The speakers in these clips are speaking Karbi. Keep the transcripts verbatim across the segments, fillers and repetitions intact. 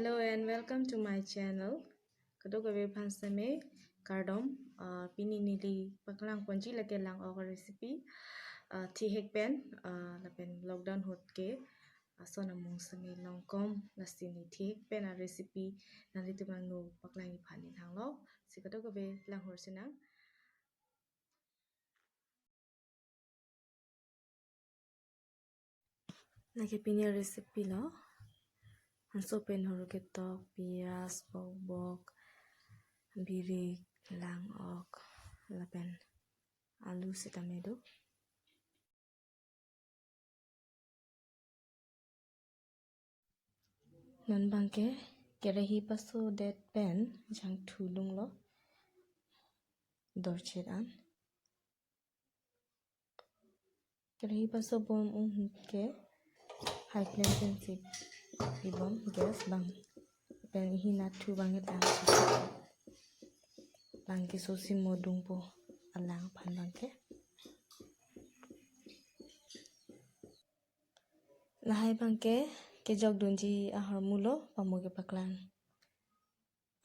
Hello and welcome to my channel. Kadokave aphan seme kardom. Ah, pini neli paklangponji lake lang-ok recipe. Ah, thihek pen, ah, lapen lockdown ahut ke ason amung seme longkrom, lasi ne thihek pen a recipe nanglitum angno paklangji aphan ne thanglok. Si kadokave langhor sinang. Lake pini recipe lo, hanso pen huru ketok, piyaj, bokbok, birik, lang-ok, lapen alu sitame do. Non abangke kerehi pasodet pen jangthu lunglo, dorchit an. Kerehi pasobom un ke high flame pensi pibom gas abang. Pen ihin athu abang ke tang. Abangke sosi mo dungpo alang aphan abangke. Lahai abangke kejok dunji ahormu lo, pamo kepaklang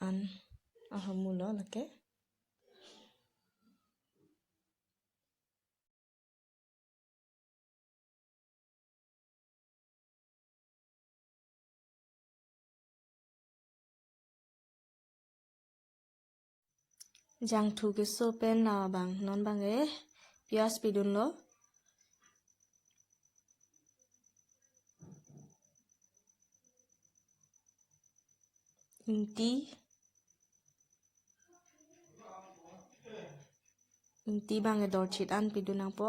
an ahormu lo lake. Jangthu keso pen la abang, non abangke piyaj pidunlo. Ingti, ingti abangke dorchit an pidun nangpo.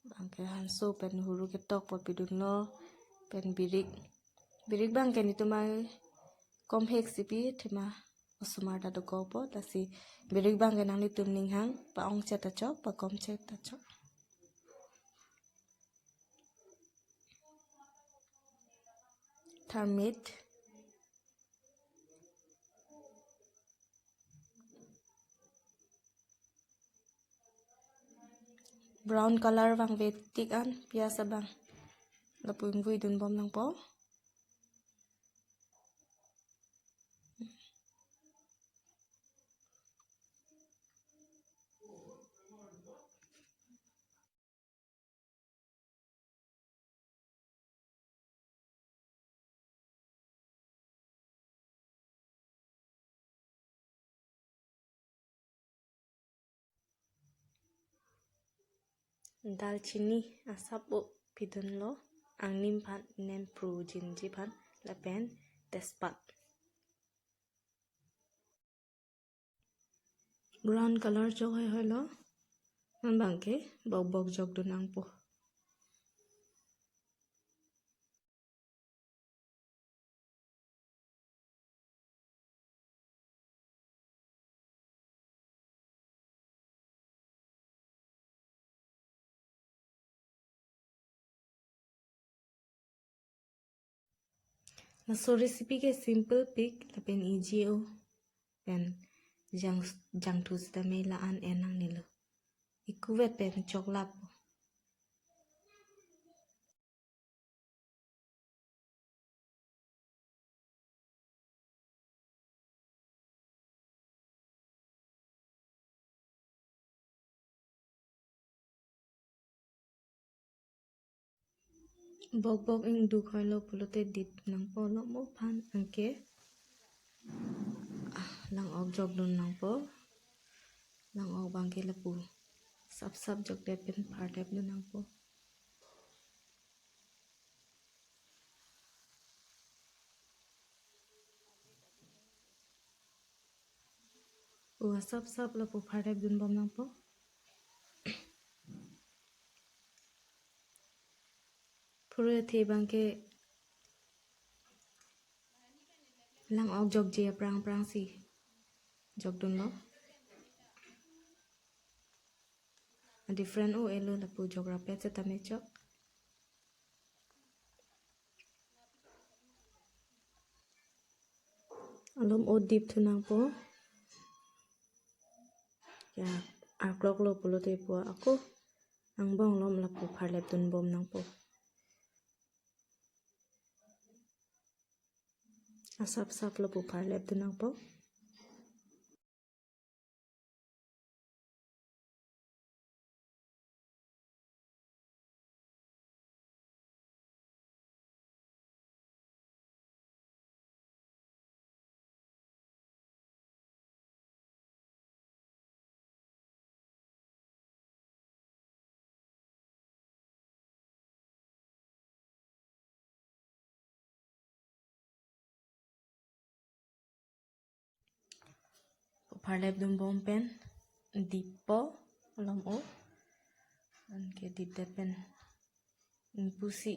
Abangke hanso pen huru ketok po pidunlo, pen birik. Birik abangke netum ai komhek si pi, athema osomar ta dokokpo, lasi birik abangke nanglitum ninghang, pa-ongchot ta chok, pakomchot ta chok. Tharmit. Brown color vangve tik an piyaj abang lapu ingvui dunbom nangpo. Dalchini asap-o pidunlo, angnim aphan nemphru jinji aphan, lapen tejpat. Brown color chok hoi hoi lo. Non abangke bokbok jok dun nangpo. Laso recipe ke simple pik lapen easy o. Pen jang, jangthu sitame la-an en nangnelo. Ikuvet pen choklap. Bokbok ingduk hoi lo pulote dit nangpo, lom-o aphan anke, ah, lang-ok jok dun nangpo. Lang-ok abangke lapu sapsap jokdet pen phardep dun nangpo. O, sapsap lapu phardep dunbom nangpo. Phurui athe abangke lang-ok jokje aphrang aphrang si jok dunlo. Different o-elo lapu jok rapet setame chok. Alom o dip thu nangpo. Ya, arklok lo pulote pu ako angbong lom lapu phardep dunbom nangpo. Asap sap lo pu pharlep dun nangpo. Pharlep dun bom pen dippo, alom o. Anke dipdet pen pusi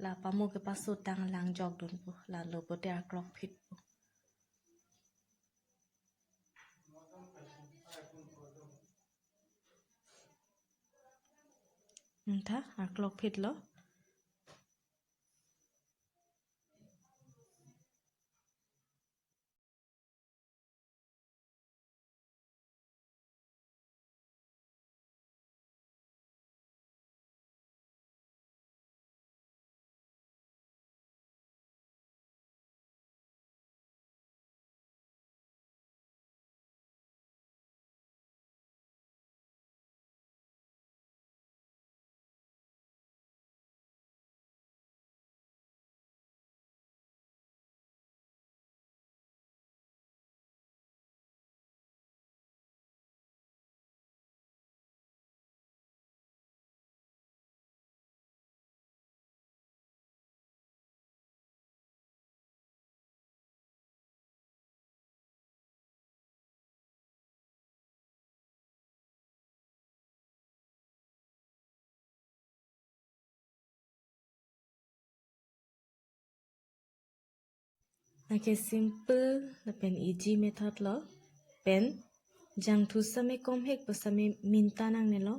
la pamo kepaso tang lang jok dunpo, lalo pote arklok phitpo. Nangtha arklok phitlo. Anke simple lapen easy method lo. Pen jangthu same komhek pu same minta nangnelo.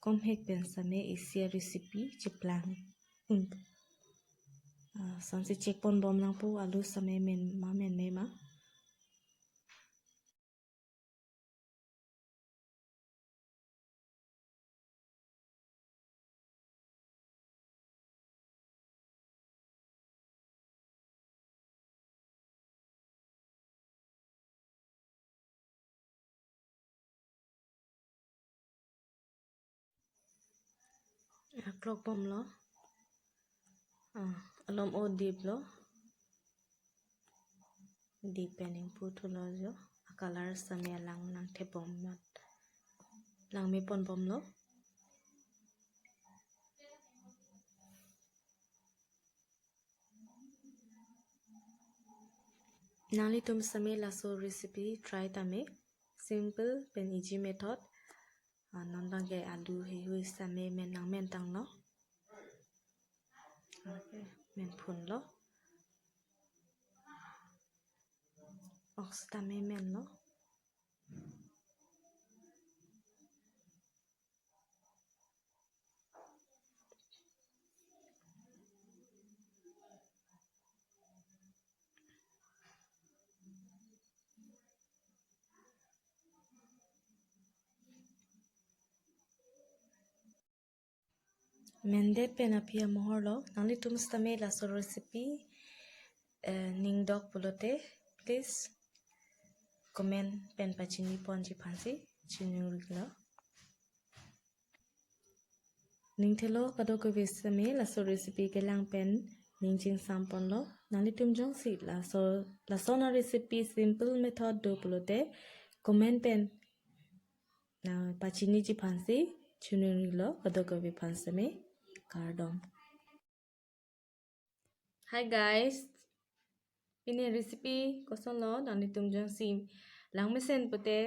Komhek pen same isi a-recipe cheplang un. Ah, lasonsi check pon bom nangpo alu same men ma menme ma. Arklok bomlo. Ah, alom o diplo. Dip pen ingpu thulo jo. A-color same alang nangthep bom mat. Langme pon bomlo. Nanglitum same laso recipe try tame. Simple pen easy method. Ah, non bangke alu heihui same men nangmen tanglo. Okay, men phunlo. Ox tame menlo. Mendet pen aphi amohor lo, nanglitum sitame laso recipe, eh, ning dok pulote, please comment pen pachini ponji aphansi chiningri lo. Ning thelo kadokave sitame laso recipe kelang pen ning chingsam ponlo. Nanglitum jongsi laso, lason a-recipe simple method do pulote comment pen na pachiniji aphansi chiningri lo kadokave aphan sitame. Kardom. Hi guys, pini recipe kosonlo, nanglitum jongsi langmesen pute,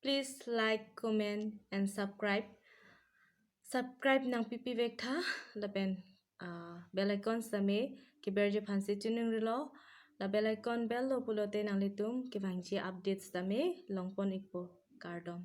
please like, comment and subscribe. Subscribe nangpipi vek tha, lapen, ah, bell icon sitame keberji aphansi chiningri lo. La bell icon bell lo pulote nanglitum kevangji updates sitame longpon ikpo. Kardom.